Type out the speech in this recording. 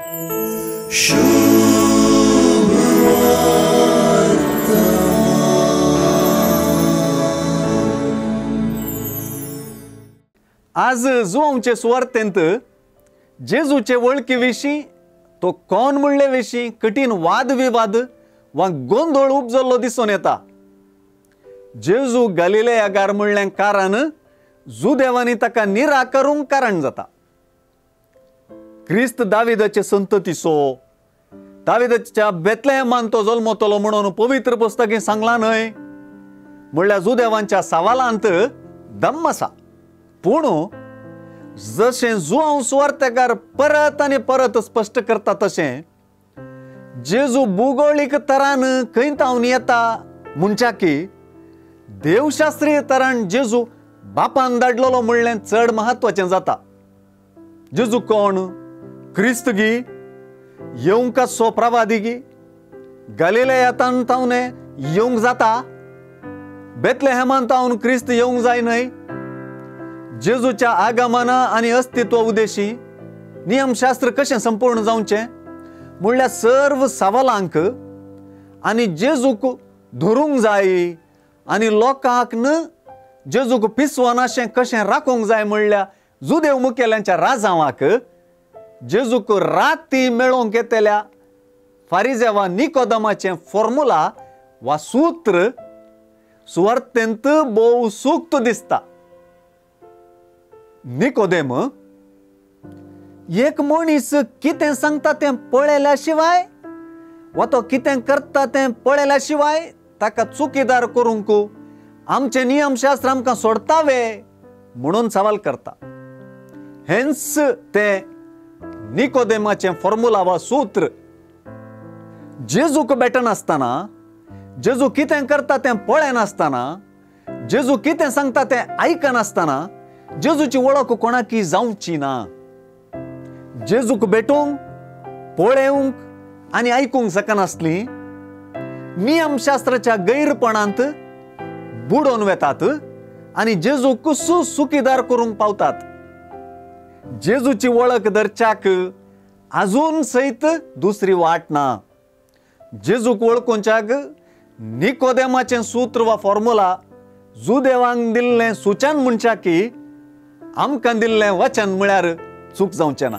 आज जुवांचे सुवार्तेंत जेजूचे वळखी विशीं तो कोण म्हणले विशीं कठीण वादविवाद वा गोंदळ उपजल्लो दिसून येता। जेजू गलिलेयागार म्हणलें कारण जुदेवांनी ताका निराकरूंक कारण जाता। क्रिस्त दाविदाचे संततीचो, दाविदाच्या बेतलेहमान तो जल्मतलो म्हणून पवित्र पुस्तकी सांगलां न्हय म्हणल्यार जुदेवांच्या सवालांत दम आसा। पूण जशें जुआंव सुवार्तेकार परत आनी परत स्पश्ट करता तशें जेजू भुगोळीक तरान खंय तावन येता म्हणच्या की देवशास्त्रीय तरान जेजू बापान धाडलेलो म्हणलें चड म्हत्वाचें जाता। जेजू कोण? क्रिस्त गी? येवंक आसचो प्रवादी गी? गलिलेयातान तावने येवंक जाता? बेतलेहमान तावन क्रिस्त येवंक जाय न्हय? जेजूच्या आगमना आनी अस्तित्व उद्देशी नियमशास्त्र कशें संपूर्ण जावचें म्हणल्यार सर्व सवालांक आनी जेजूक धरूंक जाय आनी लोकांक न जेजूक पिसवनाशें कशें राखूंक जाय म्हणल्यार जुदेव मुखेल्यांच्या राजांवाक जेजूक राती मेळोवंक येतल्या फारिजेवा निकोदमाचें फॉर्मुला वा सूत्र सुवार्तेंत भोव सूक्त दिसता। निकोदेम एक मनीस कितें सांगता तें पळयल्या शिवाय वा तो कितें करता तें पळयल्या शिवाय ताका चुकीदार करूंक आमचें नियमशास्त्र आमकां सोडतावे म्हणून सवाल करता। हेंच तें निकोदेमाचें फॉर्मुला वा सूत्र। जेजूक भेटनासतना, जेजू कितें करता तें पळयनासतना, जेजू कितें सांगता तें आयकनासतना जेजूची वळख कोणाकी जावची ना। जेजूक भेटूंक, पळेवंक आनी आयकूंक शकनासली नियमशास्त्राच्या गैरपणांत बुडोवन वेतात आनी जेजूक सुखीदार करूंक पावतात। जेजूची वळख धरच्याक आजून सयत दुसरी वाट ना। जेजूक वळखुच्याक निकोदेमाचें सूत्र वा फॉर्मुला जुदेवांक दिल्लें सुचन म्हणच्या की आमकां दिल्लें वचन म्हळ्यार चूक जावचें ना।